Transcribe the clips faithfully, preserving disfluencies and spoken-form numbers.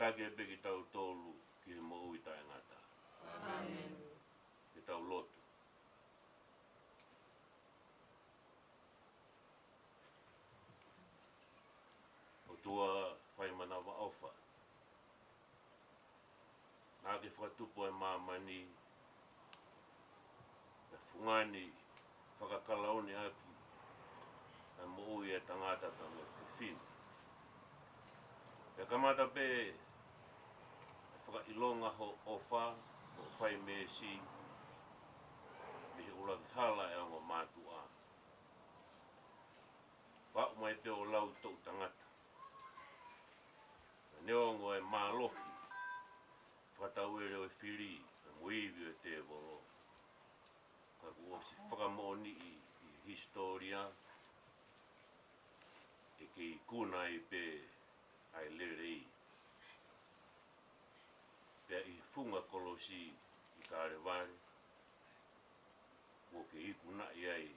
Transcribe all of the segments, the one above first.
Taki pē kitautolu ki he moʻui taʻengata. ʻĒmeni. Ke tau lotu. ʻOtua fai manavaʻofa, naʻa ke fakatupu ʻa māmani, ʻa e fungani fakakalauni ʻaki ʻa e moʻui ʻa e tangata pea mo e fefine. Pea kamata pē ʻa e fakaʻilonga hoʻo ʻofa mo e fai meesi mei he ʻuluaki hala ʻa e ongo mātuʻa. Pea ʻomai pē ʻo lau toʻu tangata. Neongo e mālohi fakatauele ʻo e fili, ʻa e moʻui ʻo e tēvolo, ka kuo ʻosi fakamoʻoniʻi ʻi he hisitōlia ʻe kei ikuna ai pē ʻa e lelei. Pea ʻi he funga kolosi ʻi Kalevale, kuo ke ikunaʻi ai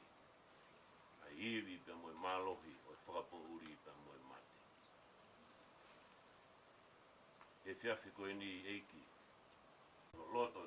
ʻa e ivi pea mo e mālohi ʻo e fakapoʻuli pea mo e mate. ʻI he efiafi ko eni ʻEiki, loloto